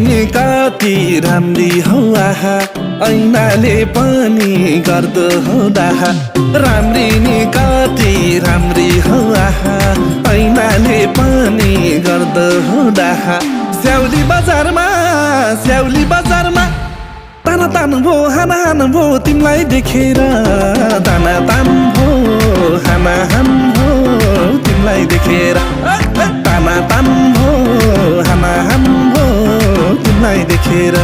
नि कति राम्री हौ आहा ऐनाले पनि गर्दो हौ डाहा राम्री नि कति राम्री हौ आहा ऐनाले पनि गर्दो हौ डाहा स्याउली बजारमा ताना तान भो हाना हान भो तिमीलाई देखेर ताना तान भो हाना हान भो तिमीलाई देखेर ताना तान भो हाना हान भो तिमीलाई देखेर